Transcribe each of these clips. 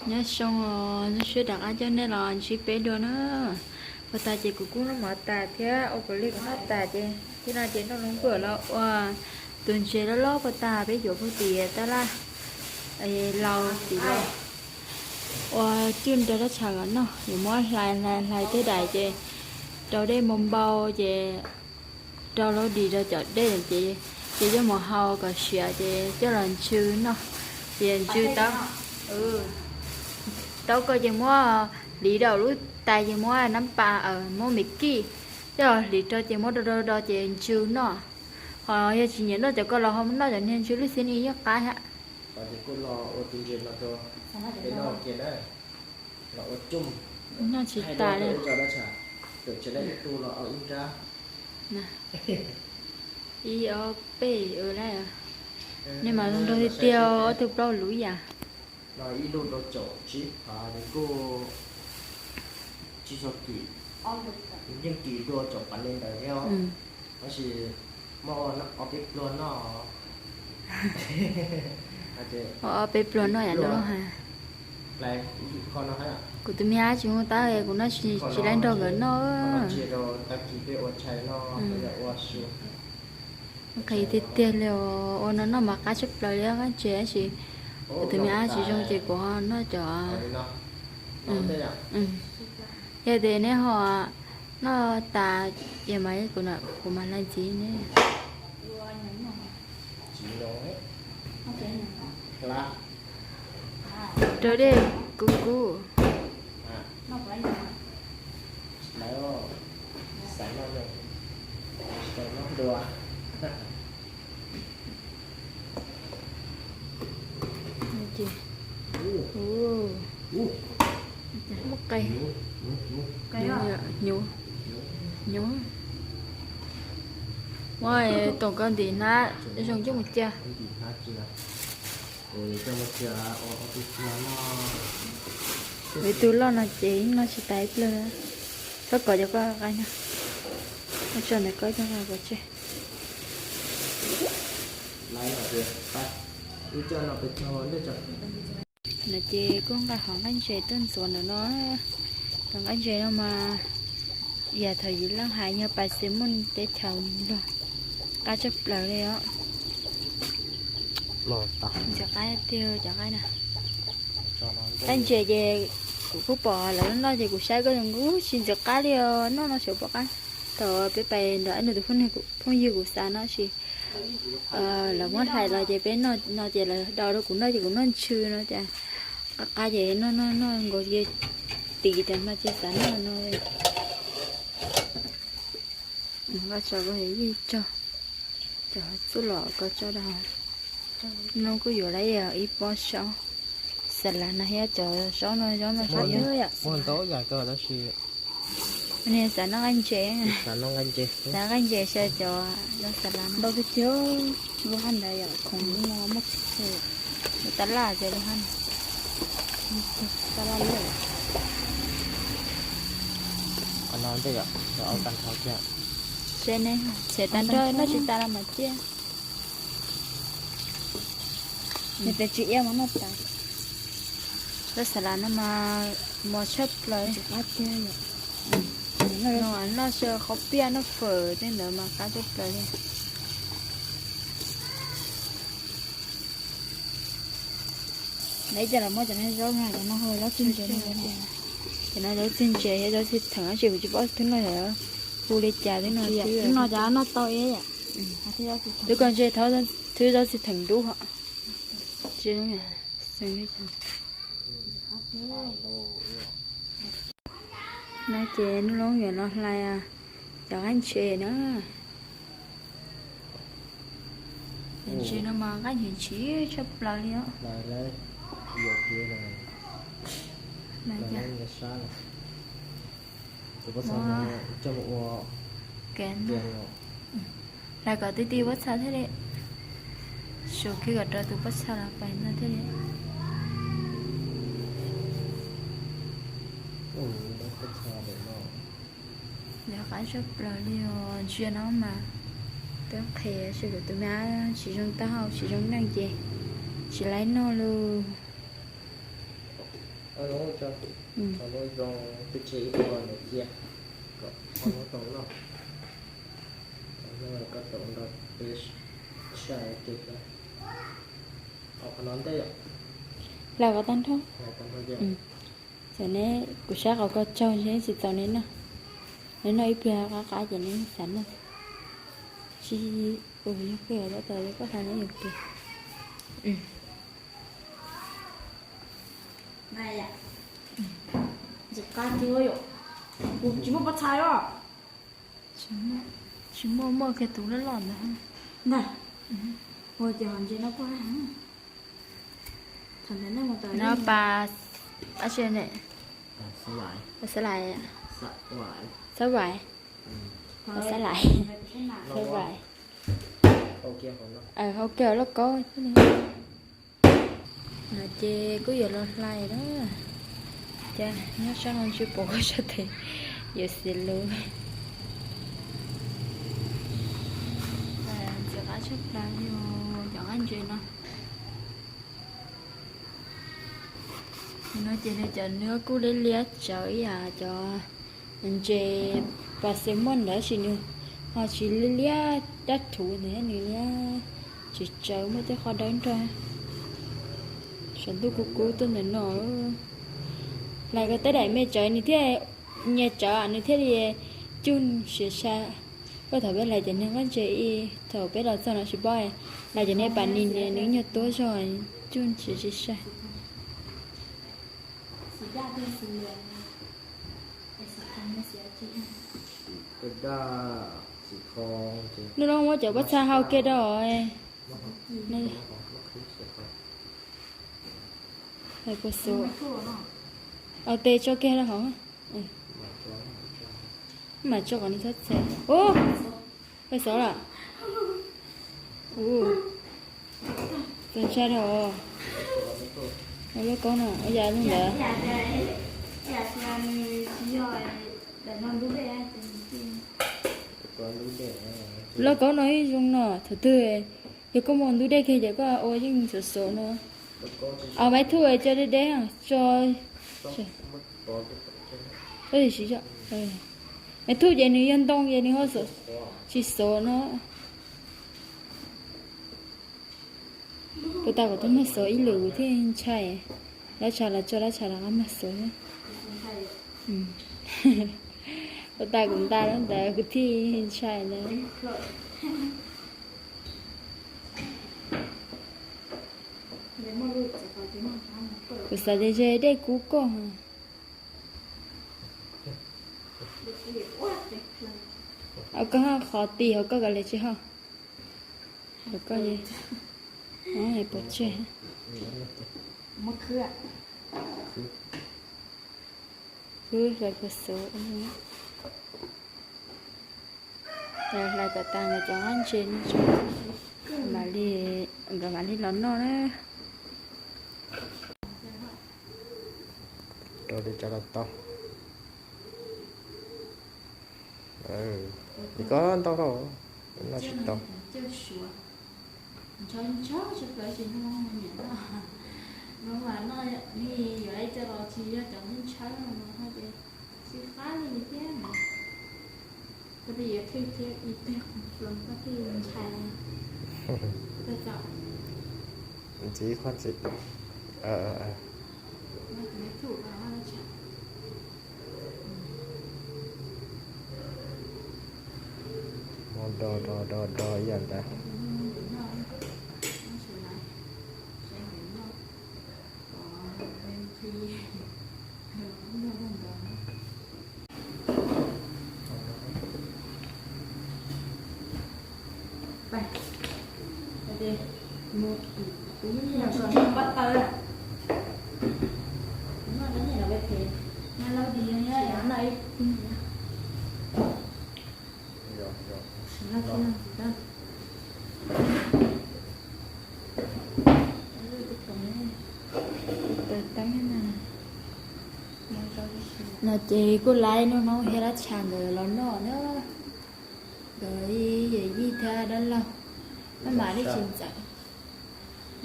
Nyob zoo os, zoo siab rov qab coj nej los ntsib peb dua na. Ua tas ces kuv kuj noj mov tas thiab ua pom li kuv noj tas ces thiab no ces noj lub nkuaj los ua tus ntses loj loj ua tas peb yuav puag tim tab laj laus tim los ua cwj rau dab tsam kom noj, yuav muab hlais hlais hlais tej daim ces rau dej mus npau ces rau lub dis rau cov dej ces, ces coj mus hau kom siav ces coj los ntsw noj. Ces ntsw tau, tau ko ces muab hliv rau lub tais ces muab nab pas, muab me kij coj los hliv rau ces muab do do do ces ntsw noj. Ho yog tsis nyiam noj cov ko los ho noj cov niag ntsw lub xib ni yeej qab thiab. Noj tsis tas li. Ib ob peb lawm, nej mas zoo nraug tiag tiag, ob tug plaub luv yam. Ob peb pluag noj yam dua hais. Kuv tus me ab tsis hu tab kuv noj tsis laib nrog nkawd noj. Qhis tiag tiag li os, ua no noj mas qab tshaj plaws li, qab ntses tab sis kuv tus me ab tsis zoo ces kuv ho noj cov. Yog tias neb ho noj tas, kuv mam hlais ntxiv ne. Rau dej kub kub. Muaj qe, hnyuv, hnyuv. Muab toom koj ntim hnab zoo coj mus cia. Ib tug loj no ces noj tsis tas ib pliag. Txhob kov cov koj qaib no, tso ntawm koj coj mus pov tseg. No ces kuj nqa qhov nqaij ntses tuaj ntxuav ntawm no. Cov nqaij ntses no mas yam thaum yim leej hais yog pas xis muj teb chaws Nplog, qab tshaj plaws li os. Ntxim qab tiag cov nqaij na. Nqaij ntses ces kuv kuj pom lawv noj ces kuv saib koj zoo nkaus tsis ntxim qab li os, noj no xyov puas qab. Thaum peb pais nrog ib nus tus phooj ywg kuv xav no sis lawv muab hlais los ces peb noj no ces lawv daus rau kuv noj ces kuv noj ntshw no ces qab qab ces noj noj noj nkaus ces tis cov no ces xav noj no. Koj tso koj yeej tso, cov txuj lom koj tso rau. No kuj yuav lawm ib pob zaub, xas las no thiab cov zaub no, zaub no zaub ntau yam kawg tab sis niag xav noj nqaij ntses, xav noj nqaij ntses, xav nqaij ntses xyaw cov zaub xas las ntau tiag tiag. Lub hab ntawd yom, khoom no muaj tab laj ces lub hab tab laj lawm. Qhov no ntej yom, cov au tag nrho kiag. Seb ne, txhia tag nrho noj tsis tas los mas ciaj. Nws pes tsawg ib mas noj tas. Lub xas las no mas mos tshaj plaws. Noj xyaw qhauv piaj noj fawm tej ntawd mas qab tshaj plaws li. Lawv ib co los muab cov no zaub no, cov no zaub txij ntses, cov no zaub txij ntses thiab zaub txij theem tab sis kuv tsis paub twb noj, hu li cas twb no, twb no cas noj tau ib yam. Twb koj ntse thov thwb zaub txij theem dub hos. No ces Nuj Loob yuav los hlais cov nqaij ntses na. Cov ntses no mas nqaij ntses ntsim tshaj plaws li os. Hlais kom tib tib pob txha thiaj li, suav kiag kom rau tus pob txha los pais no thiaj li. Yog qab tshaj plaws li os, ntsia no mas peb qhia seb kuv tus me ab tsis zoo taub hau tsis zoo neej ces tsis laib noj lawm. Ua zoo, tso, ua zoo, twb tsis ib puas nws cia, kom koj muab tau noj, koj tau nrog peb saib ua ke. Qhov no ntej, hlais qhov tag nrho. Tam ne kuv saib qhov ko tsaug ntshe tsis txaus neb noj, neb noj ib pliag qab qab ces neb xav noj. Tsis, kuv yog koj tab tom koj hlais neb yus kiag. Ntxim qab tiag yom. Kuv tsis muaj pob txha os. Tsis muaj, muaj kiag tus loj loj ntawd. Ntag. Ua ces hom ntses no kuj heev. Thaum ntawd nej mus tau no pa, dab tsi ne? Pa xab lais. Xab lais. Pa xab lais. Xab lais. Hau kiag loj kaub. No ces kuj yuav los hlais na. Cas nyob sab no tsis pom koj sab tes, yuav xiv lus. Ntxim qab tshaj plaws li cov nqaij ntses no. No ces nws cov nws kuj liab liab tsawv ib yam cov ntses pas xes muaj ntawd, tab sis nws ho tsis liab liab dab thuv ntawd, nws liab tsis tsawv, muaj tej qhov dawb nrog. Saum ntuj kub kub tuaj ntawm no. Hlais kom tej daim me tsawv nws thiaj nyias tsawv nws thiaj li cuj siav sai. Koj thaum peb hlais cov niag nqaij ntses ib thaum peb los txog no tsis paub, hlais cov niag pas nis nws nyuag tuab zog, cuj siav tsis sai. Hnub no muab cov pob txha hau kiag rau. Hlais pas xov. Ua tes tso kiag rau hauv. Mam tso kom nws txhob txhais. Ua, pas xov lawm. Ua, txaus ntshai dhau. Ua loj kaub no ua yam zoo ntawd. Loj kaub no ib zoo no thaum twg yog koj mus ntub dej kiag ces koj ua yeej xov xov no. Au, maiv thuj cov deb deb, tso. Maiv thuj ces nws yog ntoo ces nws ho tsis xov no. Puas tas kuv twb mag xov ib lwm kuv thiaj ntshai. Dab tsha los tso, dab tsha los qab mag xov. Puas tas kuv nta lub ntawd kuv thiaj ntshai na. Kuv xav tias ze dej kub koj. Koj qhov ti hauv koj kav liam tsis hau. Hauv koj, pov tseg. Khwb hlais pas xov. Hlais kom tag ntawm cov nqaij ntses no tso, nkawd mam li los noj na. Rau li cas los tau. Koj ntau rau, noj tsis tau. Ntshaw ntshaw tshaj plaws sis no niam no, no mas noj li yuav ib co los tsis yog cov ntshaw no ces tsis qab li thiab. Koj twb yuav thwj thiab ib teg qhov floos koj thiaj ntshai. Ntxiv qhov ntxiv. Mus do do do do ib yam ntawd. No ces kuj laib nub hnub thiab dab tsha nkawd los noj na. Nkawd yawm yij thiab dab laug, maj mam li tsis ntxeev.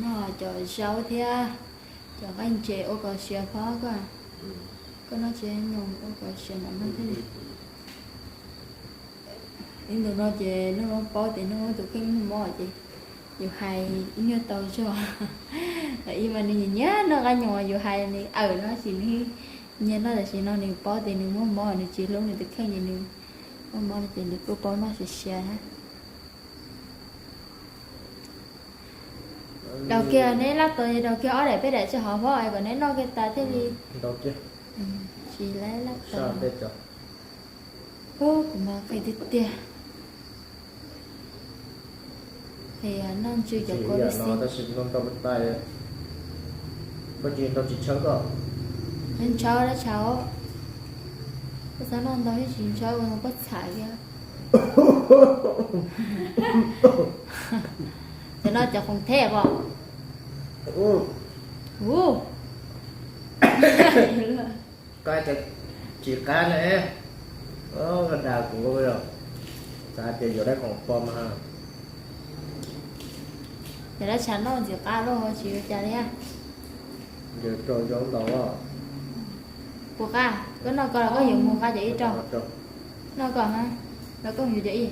Noj cov zaub thiab Cov nqaij ntses ua kom siav phom koj. Koj noj tsis nyoos ua kom siav mam noj thiaj li. Ib ntus no ces Nuj Loob paub tias Nuj Loob tus kheej muaj mob ces yus hais ib nyuag tau zog. Ib mas nws nyiam noj nqaij nyoos, yus hais nws awm no ces nws nyiam noj, tam sim no nws paub tias nws muaj mob, nws tsis hlub nws tus kheej ces nws muaj mob no ces nws kuj paub noj siav siav thiab. Daus kiag neb laj tos, daus kiag ob daim peb daim tsis hov hov es kom neb noj kiag tas thiaj li. Tsis laj laj tos. Ub, kuv mas qhia tiag tiag. Qhia noj ntsw cov kua lub xib. Tab sis noj ntau tais, koj tsis nrau tsis tshawb koj. Ntshaw dab tshauv. Koj txhob noj ntau thiab tsis ntshaw ua koj txham kiag. Cov no cov khoom theb pom. Ub, qab tsis qab ne, dag kuv, xav tias yuav dab khoom pom mas. Ces dab tsha noj ntxim qab luaj tsis ua cas li. Puas qab? Koj noj koj los koj yuav mus qab cov ib rau? Noj koj ha, los koj yuav cov ib.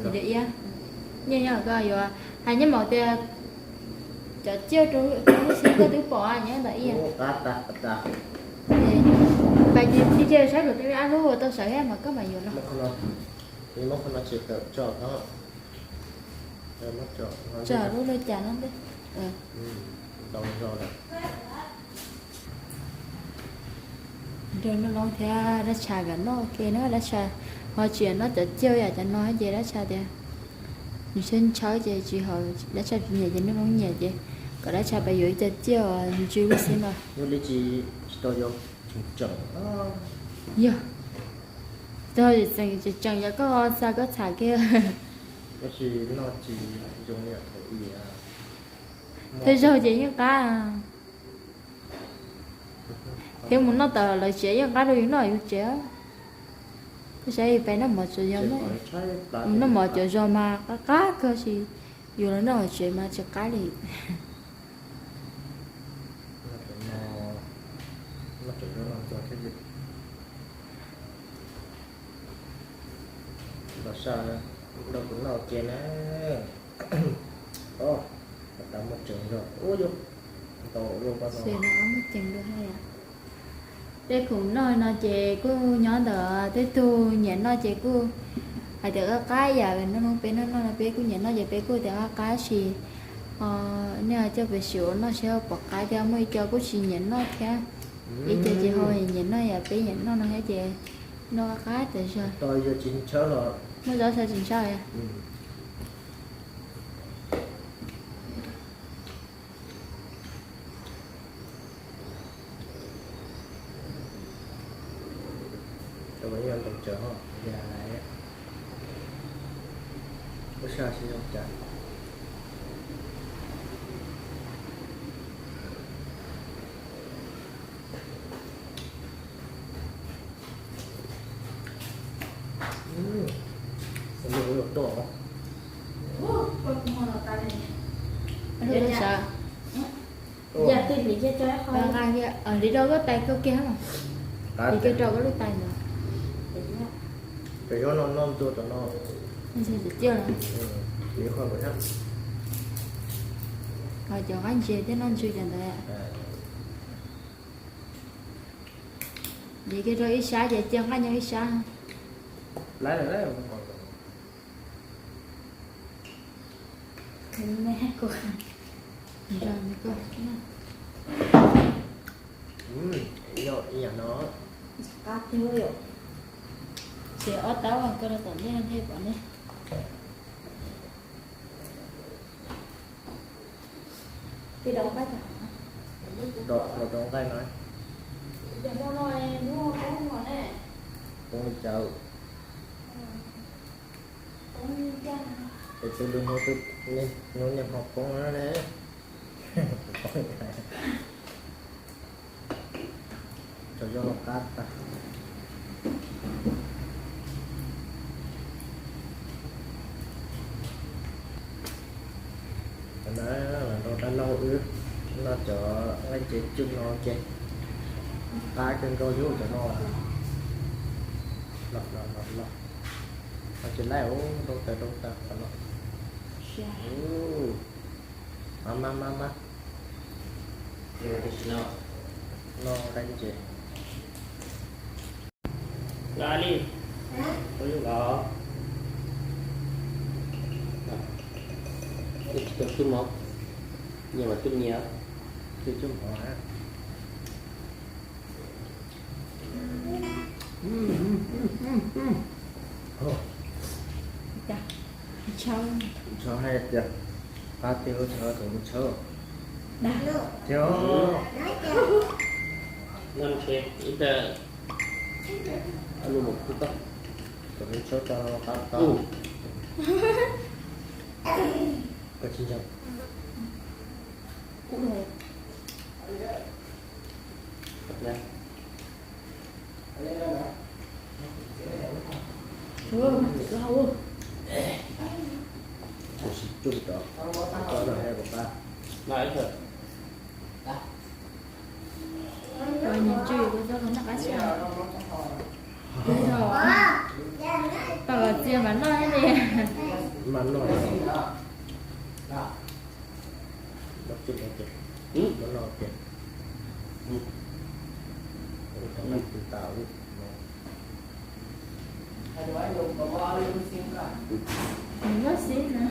Cov ib, nyiaj nyob koj yuav hais nyob maum tias cov ciaj rau lub xib koj twb pom nyob ntawm ib. Pais ces tij cia saib kom twb ab lub ua tau sawv thiab mas koj mam yuav no. Tso lub laj cas no ntej. Nrog Nuj Loob thiab dab tsha kam noj ke na, dab tsha ho tsis noj cov ciaj yam cov no ces dab tsha tias nws ntshaw ntshaw ces tsis haum, dab tsha tsis nyiam ces Nuj Loob nyiam ces kom dab tsha pab yuav ib co ciaj ntsw lub xib no. Yog, txeem tseem yog koj xa koj txham kiag. Thawj zaug ces yeej qab. Thiab mus noj tom lawv tsev yeej qab rau yus noj yus tsev. Koj saib pais noj mov tsuas yog, mus noj mov cov zos mas qab qab kawg, tab sis yus los noj hauv tsev mas tsis qab li. Los sa rau kuv noj ua ke na. Tab muaj tseeb zog ub yus ntau luaj. Muaj tseeb dua. Tej khoom noj no ces kuj nyob ntawm tej tug nyiam noj ces kuj hais tias qab qab, yam Nuj Loob peb noj noj no peb kuj nyiam noj ces peb kuj tias qab qab, tab sis nej coj pes siv ua noj seb ho puas qab thiab, muaj ib co kuj tsis nyiam noj thiab. Ib co ces ho nyiam noj yam peb nyiam noj no thiab ces noj qab qab tas zog. Muaj zaub xav tsis ntshaw. Li rau koj tais kau kiag, li koj rau koj lub tais ntawd. Cov noj noj ntua tom no. Cov qab ntses thiab noj ntsw cov ntawd. Li koj rau ib sab ces cia nqaij nyob ib sab. Ces ob taub koj rau tom ntej thiaj pom ne. Rau nqaij no. Poob li cas? Es tus lwm hnub, hnub niag ho poob na ne. Cov zog los qab tag. Nrau dab laug wb noj Cov nqaij ntses cug no ces qab kawg nkaus li cov no. Los los los los. Ces laij ua rau tas rau tas qhov no. Mas mas mas mas. No nqaij ntses. Nqa li. Ua li los. Ib tug cub mov, nyias mas cub nyias, cub cub mov. Tshau hais tias qab tiag, tshau thaum mus tshawb thiab. Noj ntshe ib pliag lub mus kub toj, thaum mus tshawb tau qab tau. Koj tsis ntseeg. Kuv sim cub cov, cov no he kuv pab. Ua nyias tswj kuv txoj los noj qab xwb. Tau los txias mas noj thiab ne. Mas noj. Mas noj tiag. Tus tas ub no. Noj xwb no.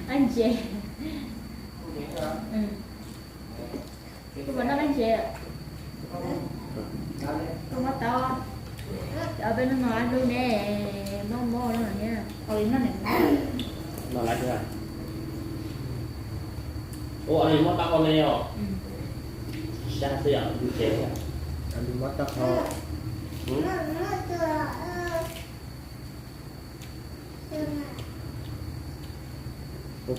Nqaij ntses. Koj puas noj nqaij ntses? Koj muab tau. Cov peb no no lub ne, mob mob no ne. Ua li no ne. No lawv tias, ua li muab tau qhov ne yom. Sab xwb yom, ntses thiab. Li muab tau qhov. Ub,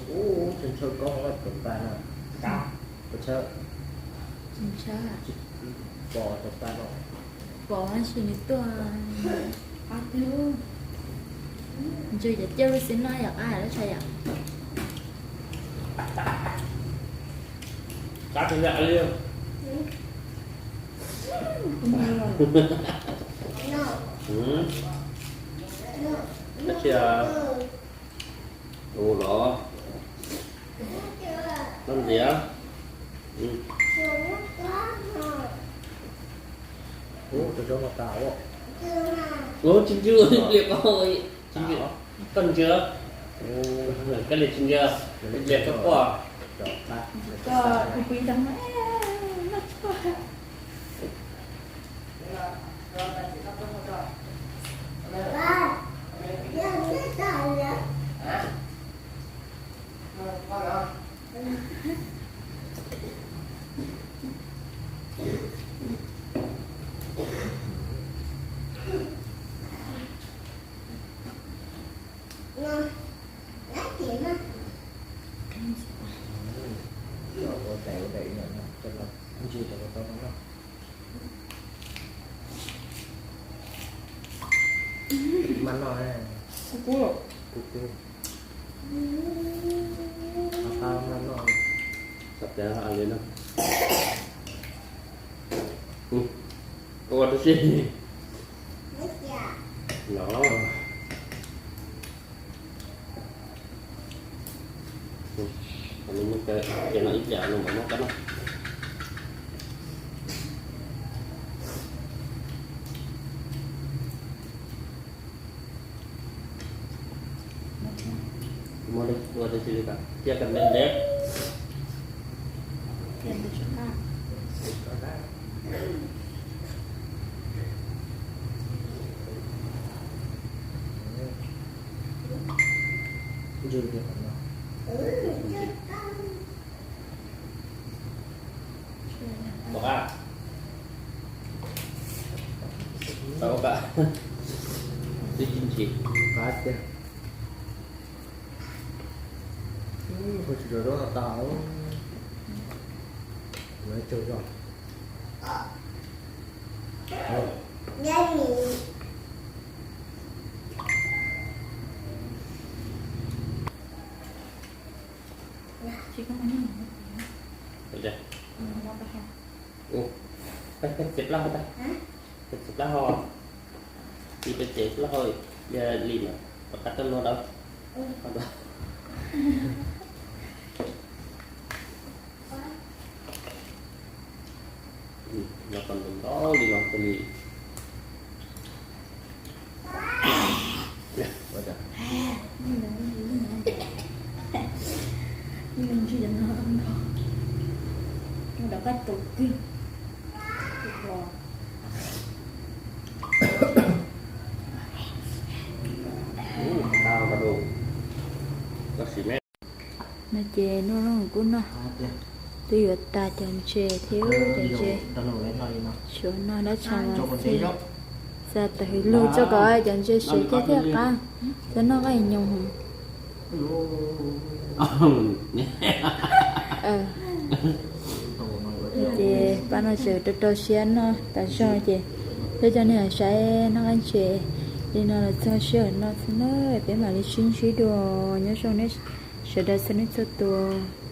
tsis ntshaw koob tuaj tas na. Tsis ntshaw. Pom tuaj tas no. Pom tsis nws tuaj. Ntshe cov ciaj lub xwb no yom, qab lub tshaj yom. Qab tsis yam li. Tab sis tus los no ntxiv. Ub, tsis zoo tas ua. Ub, tsis ntsw li qhov, tsis ntsw. Koj ntsw. Koj li tsis ntsw. Ib pliag koj quaj. Koj pw ib tag no. Mas no, kub kub, kub kub. Mas no, sab tes li no. Ua rau si. No. Ces no ib pliag no mam muab koj noj. Muab ua tau si li ko thiab kom ntev ntev. Ua qab, tau ua qab, twb tsis ntshis qab tiag. Koj tsis rau zaub no tas, no ib tug zog. Peb txiav plaub hau tag, peb txiav plaub hau, peb txiav plaub hau, li mas rov qab tuaj nua dua. Los kom ntau li los ntau li. No ces noj los kuj noj, twb yuav tas cov ntses thiab cov ntses, xyov noj dab tsi mas xij, xa tawm hws lug tso kom cov ntses siav thiab thiaj qab, txhob noj nqaij nyoos. Ces pab no tseem rau rau siab noj tas zog ces peb coj nej saib noj nqaij ntses li no los txog sij hawm no xwb na, peb mam li sib ntsib dua, nyob zoo nej sawv daws txhua leej txhua tus.